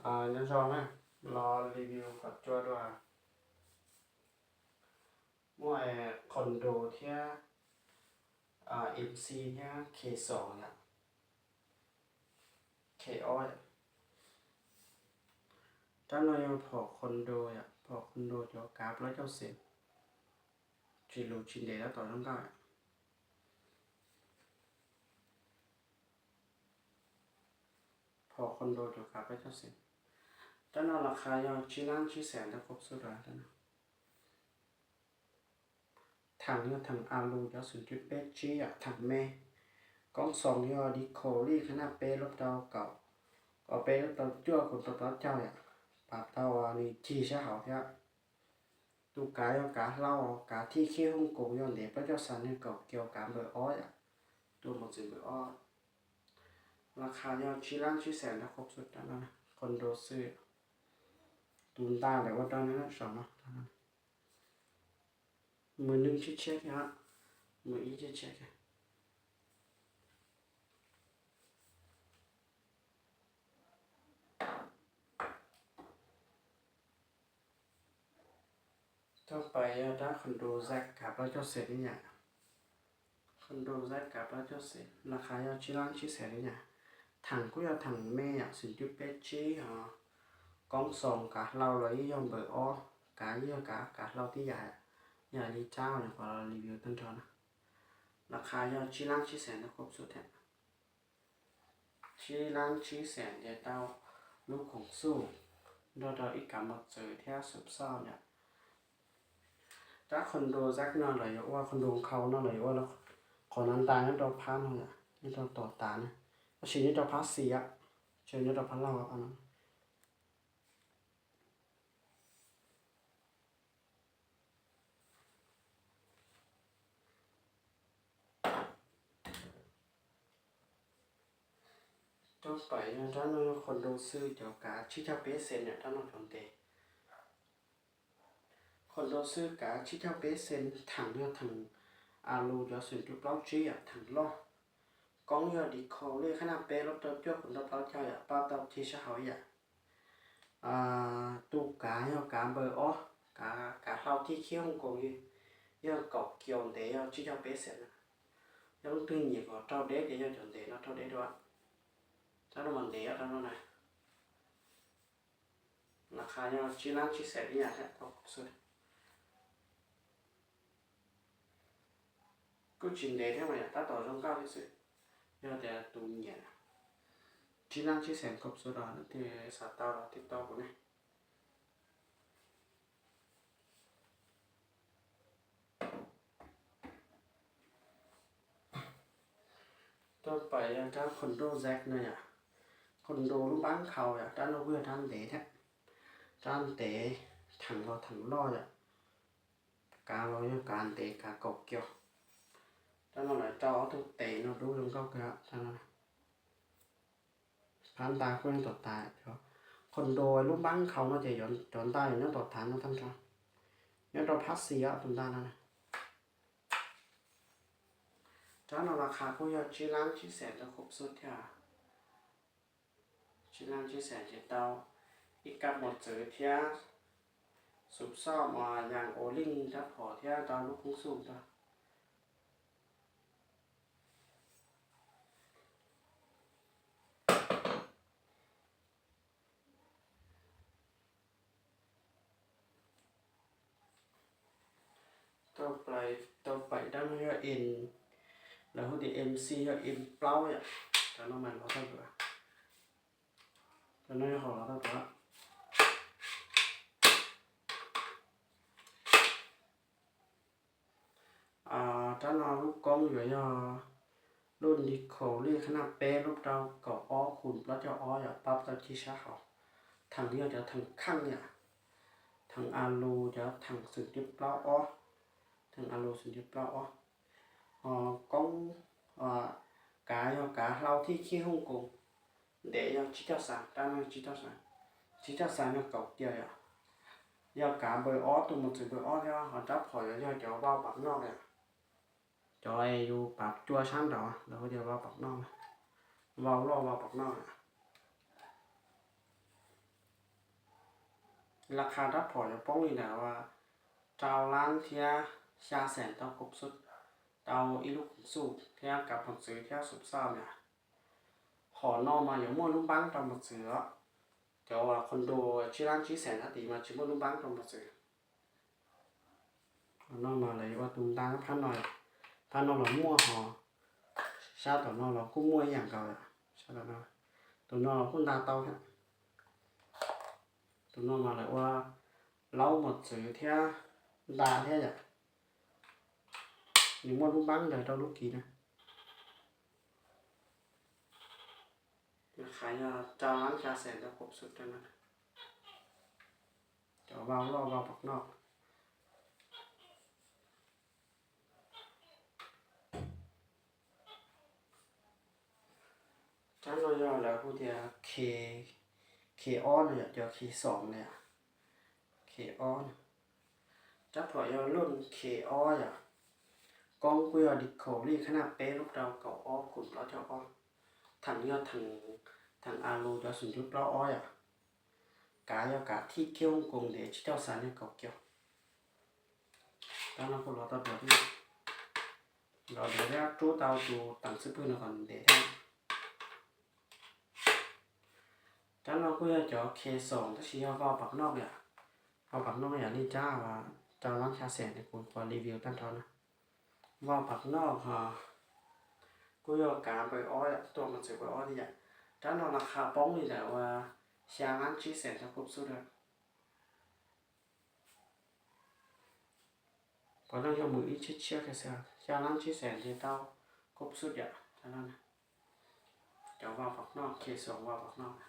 Nyob zoo na, los review kom cua dua. Muaj condo thiab MC thiab K xoom yom, K ob yom. Rab no yog phom condo yom, phom condo cov kav plaub caug xees, tsis lus tsis ntev tab tom zoo nkauj yom. Phom condo cov kav plaub caug xees. Rab no las khas yog tsib lab tsib xees tau koob xub rau rab no. Theem yog theem a lus cov xoom tsib peb tsib yom, theem me. Koob xoom yog di khaus lij khab naj peb lub rau kaum, kaum peb lub rau cuaj, kaum rau plaub caug yom. Pab tau nws cig sab hauv thiab. Tus kav yog kav hlau, kav thij khib Hooj Koos yog ntev plaub caug xees, nws kaum kiaus, kav npawb ob yom. Tus mos txwv npawb ob. Las khas yog tsib lab tsib xees tau koob xub rau no, condo xwb. Tus ntaj lawv ua rau nws saum no. Mus neeg tshiab tshiab kiag, mus ib tshiab tshiab kiag. Tau pais yog rab condo zaj kav plaub caug xees li yom. Condo zaj kav plaub caug xees, las khas yog tsib lab tsib xees li yom. Theem kuj yog theem me yom, xoom tsib peb tsib os. Koob xoom kav hlau los yeej yog npawb ob, kav yeej yog kav, kav hlau tib yam, yog li tsab uas nyuam qhuav los review tag nrho na. Las khas yog tsib lab tsib xees tau koob xub thiab. Tsib lab tsib xees ces tau lub khoom xuj nrog rau ib kav mos txwv thiab xub xoj yom. Rab condo zaj no lawv yuav ua, condo nkhaus no lawv yuav ua qhov no ntaj nyob rau phab no yom, nyob rau tom tav na, tab sis nyob rau phab xis, tsis nyob rau phab laug no. Tau pais yog rab no yog condo xwb, cov kav tsib caug peb xees, rab no cov ntev. Condo xwb kav tsib caug peb xees, theem yog theem a lus cov xoom tsib plaub tsib yom, theem loj. Koob yog di khaus lij khab naj peb lub rau cuaj, kaum rau plaub caug yom, pab tau cig sab hauv ib yam. Tus kav yog kav npawb ob, kav, kav hlau thij khib Hooj Koos, yog kaum kiaus, ntev yog tsib caug peb xees na. Yog leej twg nyiam kom raug deb ces yog cov ntev no raug deb dua. Rab no mas ntev rab no na. Las khas yog tsib lab tsib xees li yam thiab tau koob xub. Kuj tsis ntev thiab mas yom, tab tom zoo nkauj thiab xwb. Yog tias tus nyiam tsib lab tsib xees koob xub los leej twg xav tau los tij tau kuv ne. Tau pais yog rab condo zaj no yom, condo lub npab nkhaus yom, rab no kuj yog rab ntev thiab. Rab ntev, theem los theem loj yom. Kav los yog kav ntev, kav kaum kiaus. Rab no lawv rau ob tug tes no dub zoo nkauj kawg. Phab ntaj kuj nyob tom tav, condo lub npab nkhaus no ces cov ntaj yuav nyob tom tav no tag nrho. Nyob rau phab xis tus ntaj no. Rab no las khas kuj yog tsib lab tsib xees tau koob xub thiab. Tsib lab tsib xees ces tau ib kab mos txwv thiab xub xoj mas yas ua leej rab phom thiab tau lub koob xub rau. Tau pais, tau pais rab no yog en, lawv hu tias MC, yog en plaub yom. Cov no mas los tau dua, cov no yog hom los tau dua. Rab no lub koob yuav yog lub di khaus lij khab naj peb lub rau kaum ob, khum plaub caug ob yom, pab tau cig sab hauv. Theem yog cov theem kheej yom, theem a lus cov theem xoom tsib plaub ob, theem a lus xoom tsib plaub ob. Koob, kav yog kav hlau thij khib Hooj Koos, ntev yog tsib caug xees, rab no tsib caug xees, tsib caug xees yog kaum kiaus yom. Yog kav npawb ob, tus mos txwv npawb ob thiab, ho rab phom yuav yog cov vau pam noj yom. Cov yus pam cua sab nraud lawv hu tias vau pam noj, vau loj vau pam noj. Laj qha rab phom yuav poob li ntawm uas rau lab thiab xya xees tau kub xub, tau ib lub koom xuj thiab kav mos txwv thiab xum xaj na. Hom no mas yuav muaj lub npaab rau mos txwv os. Cov uas condo tsib lab tsib xees hab tid mas tsis muaj lub npaab rau mos txwv. Hom no mas lawv yuav ua tus nta phab no, phab no los muaj hos, sab tom no los kuj muaj ib yam nkaus. Sab tom no, tus no los kuj nta tau thiab. Tus no mas lawv ua laub mos txwv thiab nta thiab yom. Nws muaj lub npaab ntawd rau lub kiv na. Qhov yog rau lab xya xees tau kub xub rau no. Cov vau loj vau pam noj. Rab no yog lawv hu tias K, K ob no yom, cov K xoom na yom, K ob na. Rab phom yog lub K ob yom. Koob kuj yog dikhaus lij khab naj peb lub rau kaum ob kum plaub caug ob. Theem yog theem a lus cov xum cuv plaub ob yom. Kav yog kav thib kiag Hooj Koos ntev tsib caug xas niag kaum kiaus. Rab no kuj los tau duav thiab, los duav thiab rub tau tus teem xwb pwg no kom ntev thiab. Rab no kuj yog cov K xoom tab sis yog vau pam noj yom. Vau pam noj yam li rab rau lab xya xees kuv review tag nrho na. Vau pam noj hos kuj yog kav npaws ob, tuaj mos txwv npaws ob thiab yom. Rab no laj qha poob li ntawm uas xya lab tsib xees tau kub xub na. Puav leej yog mws ib tshiab tshiab kiag xwb, xya lab tsib xees ces tau kub xub yom. Cov vau pam noj, K xoom vau pam noj.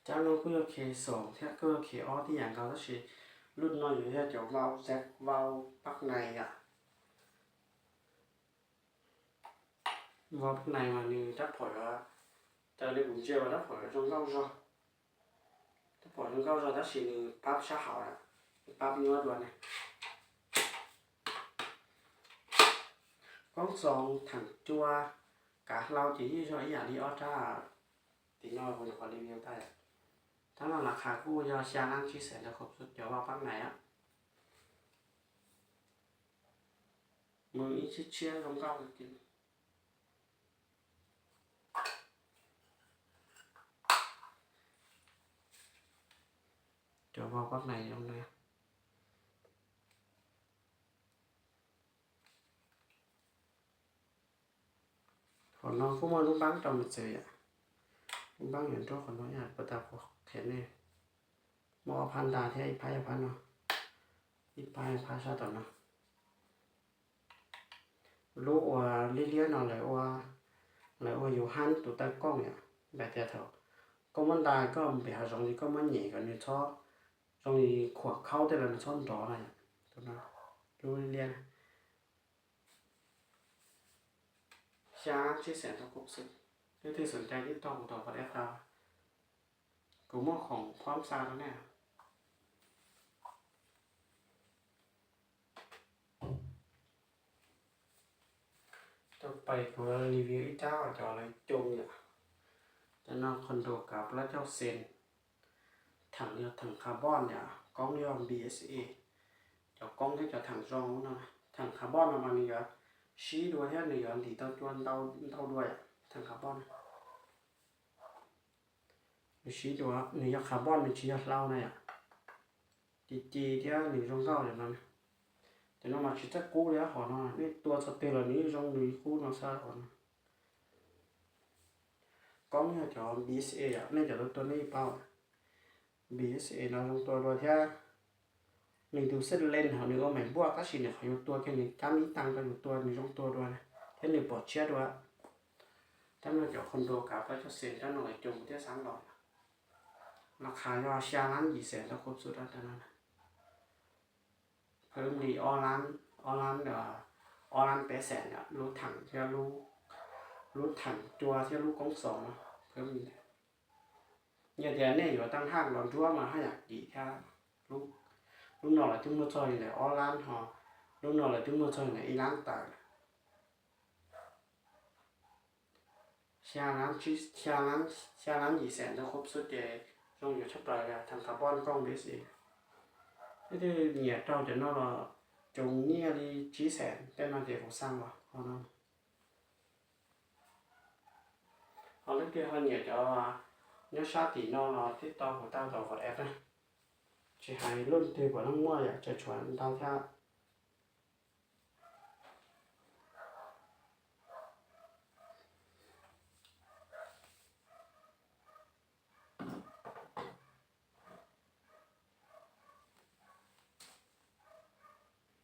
Rab no kuj yog K xoom thiab kuj yog K ob tib yam nkaus tab sis lub no yuav yog cov vau, vau pab nais yom. Vau pab nais mas nws rab phom yuav, raws li kuv ntsia mas rab phom yuav zoo nkauj zog. Rab phom zoo nkauj zog tab sis nws pab sab hauv, nws pab nyuaj dua ne. Koob xoom theem cua kav hlau ces yeej zog ib yam li ob rab tim no kuv nyuam qhuav review tag. Rab no laj qha kuj yog xya lab tsib xees tau kub xub, cov vau pab nais a. Mws ib tshiab tshiab zoo nkauj. Cov vau pab nais zoo na. Qhov no kuj muaj lub npaab rau mos txwv yom. Lub npaab yuav nrub qhov no ib yam puas tas kuv qhia nej. Muaj ob phab nta thiab ib phab yog phab no, ib phab yog phab sab tom no. Lub uas liab liab no lawv ua, lawv ua yus hab tus taw kooj yom, vim tias thaum koj muab nta koj npem hav zoov ces koj muab nyem kom nws txhob, zoo li khuam khaub tej los nws txhob nrov na yom. Tus no, lub liab liab. Xya lab tsib xees tau kub xub, leej twg xoom cai tib tau kuv tom pab dab tau, kuv muaj khoom phab xa rau nej. Tau pais kuv review ib rab cov lawv coo yom. Cov no condo kav plaub caug xees. Theem yog theem carbon yom, koob yog B S A. Cov koob thiab cov theem zoo no, theem carbon no mas nws yuav sib dua thiab nws yuav ntim tau cua ntau dua yom, theem carbon. Nws sib dua, nws yog carbon nws tsis yog hlau na yom. Ci ci thiab nws zoo nkauj li no. Cov no mas tsis txawj qub li hom no, nej tua txog twg los nws yeej zoo nws qub no xwb hom no. Koob yog cov B S A yom, nej cov tua tua nej yeej paub. B S A no zoo tua dua thiab. Nws tus xej len hos nws ua meem npuaj tab sis nws qhov yus tua kiag nws cab ib tag rau yus tua nws zoo tua dua thiab nws pom tshiab dua. Rab no cov condo kav plaub caug xees, rab no lawv coo thiab xav los. Laj qha yog xya lab yim xees tau kub xub rab no. Phawb li ob lab, ob lab, ob lab peb xees lub theem thiab, lub theem cua thiab lub koob xoom no phawb li. Yog tias nej yuav tau haj los nruab mas haj yam kim thiab. Lub no lawv twb muaj txog li ntawm ob lab hos, lub no lawv twb muaj txog li ntawm ib lab tawm. xya lab, xya lab yim xees ntawd khuv xub ces zoo yuav tshaj plaws li, thas qhov poj nkooj li xwb. Leej twg nyiam rau cov no los tsoom nyiaj li tsib xees tej no ces kuv xa los no. Ho leej twg ho nyiam cov nyob sab tim no los tib tau kuv tau tom WhatsApp na. Tsis hais lub twg puav leej muaj yom, tseem tshuav ntau thiab.